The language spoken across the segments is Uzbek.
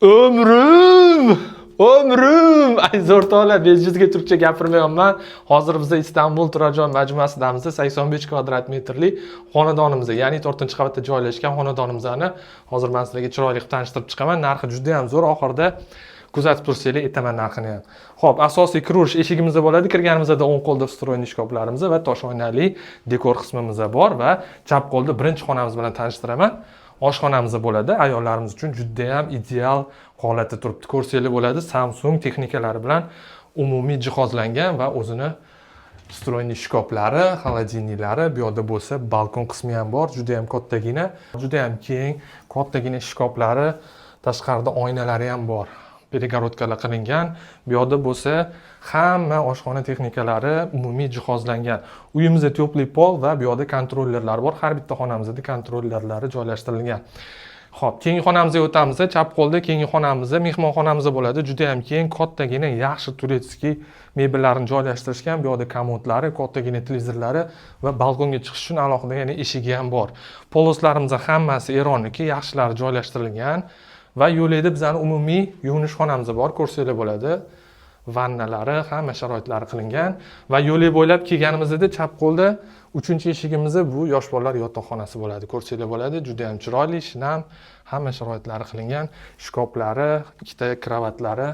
Ömrüm! Ömrüm! Aziz o'rtoqlar, bejizga turkcha gapirmayapman. Hozir biz Istanbul turar joy majmuasidamiz. 85 kvadrat metrli xonadonimiz, ya'ni 4-qavatda joylashgan xonadonimizni hozir men sizlarga chiroyli qilib tanishtirib chiqaman. Narxi juda ham zo'r. Oxirida kuzatib tursanglar, aytaman narxini ham. Xo'p, asosiy kiraverish eshigimiz bo'ladi. Kirganimizda o'ng qo'lda встроенный shkaflarimiz va tosh oynali dekor qismimiz bor va chap qo'lda birinchi xonamiz bilan tanishtiraman. Oshxonamiz bo'ladi. Ayollarimiz uchun juda ham ideal holatda turibdi. Ko'rsanglar bo'ladi, Samsung texnikalari bilan umumiy jihozlangan va o'zini встроенный shkaflari, холодильник lari, bu yoqda bo'lsa balkon qismi ham bor, juda ham kattagina, juda ham keng, kattagina shkaflari, tashqarida oynalari ham bor. Перегородка lar qilingan. Bu yoqda bo'lsa hamma oshxona texnikalari umumiy jihozlangan. Uyimizda теплый pol va bu yoqda kontrollerlar bor. Har bitta xonamizda kontrollerlari joylashtirilgan. Xo'p, keyingi xonamizga o'tamiz. Chap qo'lda keyingi xonamiz mehmonxonamiz bo'ladi. Juda ham keng, kattagina, yaxshi турецкий mebellarni joylashtirishgan. Bu yoqda komodlari, kattagina televizorlari va balkonga chiqish uchun alohida yana eshigi ham bor. Полоз larimiz hammasi Eronniki, yaxshilari joylashtirilgan va yo'lakda bizani umumiy yuvinish xonamiz bor, ko'rsanglar bo'ladi. Vannalari, hamma sharoitlari qilingan va yo'lak bo'ylab kelganimizda chap qo'lda uchinchi eshigimiz, bu yosh bolalar yotoqxonasi bo'ladi. Ko'rsanglar bo'ladi, juda ham chiroyli, shinam, hamma sharoitlari qilingan. Shkaflari, ikkita kravatlari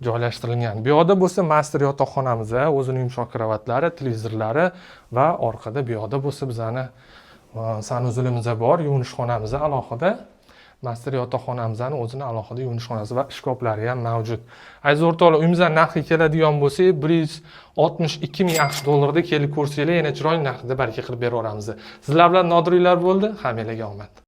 joylashtirilgan. Bu yoqda bo'lsa master yotoqxonamiz, o'zini yumshoq kravatlari, televizorlari va orqada bu yoqda bo'lsa bizani санузел imiz bor, yuvinish xonamiz alohida. Master yotoqxonamizni o'zini alohida yuvinish xonasi va shkaflari ham mavjud. Aziz o'rtoqlar, uyimizdan narxi keladigan bo'lsak, 162 ming AQSh dollarida kelib ko'rsanglar, yana chiroyli narxda baraka qilib beraveramiz. Sizlar bilan Nodir Uylar bo'ldi. Hammanglarga omad.